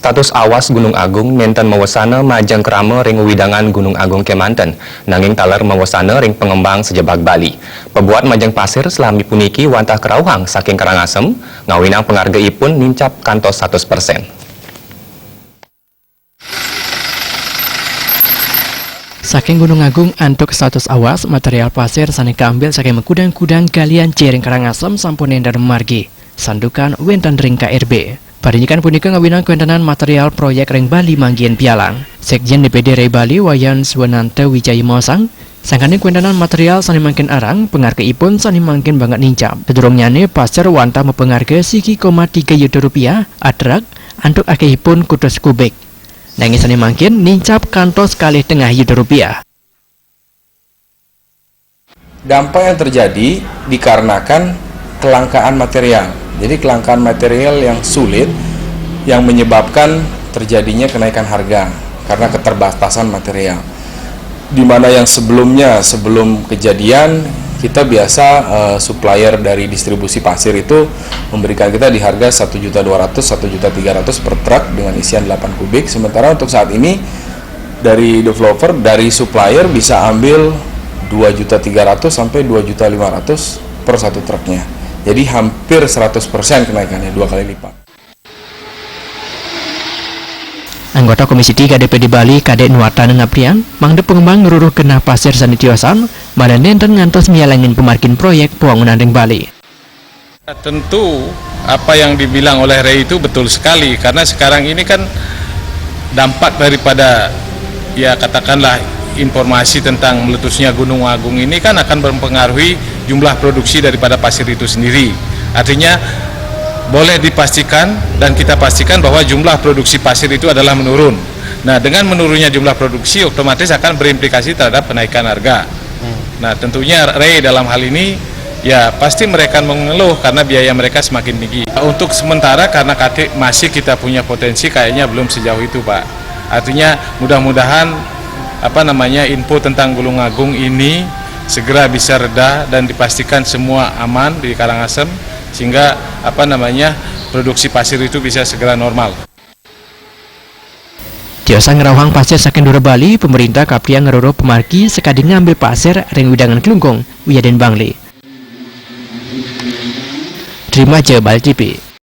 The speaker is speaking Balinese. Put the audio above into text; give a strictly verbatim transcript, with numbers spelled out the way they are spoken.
Status awas Gunung Agung nénten mawesana majeng krama ring wewidangan Gunung Agung kémanten, nanging taler mawesana ring pangembang sajebag Bali. Pabuat majeng pasir salami puniki wantah karauhang saking Karangasem, ngawinang pangargaipun nincap kantos satus persen. Saking Gunung Agung antuk status awas, material pasir sané kaambil saking makudang-kudang galian C ring Karangasem sampun nénten mamargi. Santukan wénten ring K R B. Parindikan punika ngawinang kawéntenan material proyek ring Bali manggihin pialang. Sekjen D P D ring Bali, Wayan Suwananta Wijaya maosang, sangkaning kawéntenan material sané mangkin arang, pangargaipun sané mangkin banget nincap. Sadurungnyané pasir wantah mapangarga siki koma tiga yuta rupiah a truk antuk akéhipun kutus kubik. Nanging sané mangkin nincap kantos kalih tengah yuta rupiah. Dampak yang terjadi dikarenakan kelangkaan material. Jadi kelangkaan material yang sulit yang menyebabkan terjadinya kenaikan harga karena keterbatasan material. Di mana yang sebelumnya, sebelum kejadian, kita biasa, eh, supplier dari distribusi pasir itu memberikan kita di harga satu juta dua ratus, satu juta tiga ratus per truk dengan isian delapan kubik. Sementara untuk saat ini dari developer, dari supplier bisa ambil dua juta tiga ratus sampai dua juta lima ratus per satu truknya. Jadi hampir seratus persen kenaikannya, dua kali lipat. Anggota Komisi tiga D P D Bali, Kadek Nuartana ngabrian, mangda pangembang ngruruh genah pasir sané tiosan, malah nénten ngantos mialangin pamargin proyek pawangunan ring Bali. Tentu apa yang dibilang oleh Ray itu betul sekali, karena sekarang ini kan dampak daripada, ya, katakanlah, informasi tentang meletusnya Gunung Agung ini kan akan mempengaruhi jumlah produksi daripada pasir itu sendiri. Artinya boleh dipastikan dan kita pastikan bahwa jumlah produksi pasir itu adalah menurun. Nah, dengan menurunnya jumlah produksi otomatis akan berimplikasi terhadap kenaikan harga. Nah, tentunya Ray dalam hal ini, ya, pasti mereka mengeluh karena biaya mereka semakin tinggi. Untuk sementara, karena kate-, masih kita punya potensi, kayaknya belum sejauh itu, Pak. Artinya mudah-mudahan, apa namanya, info tentang Gunung Agung ini segera bisa reda dan dipastikan semua aman di Karangasem, sehingga, apa namanya, produksi pasir itu bisa segera normal. Tiosan ngrauhang pasir saking dura Bali, pamréntah kapriang ngruruh pamargi sakadi ngambil pasir ring wewidangan Klungkung wiadin Bangli. Trimaja, Bali T V.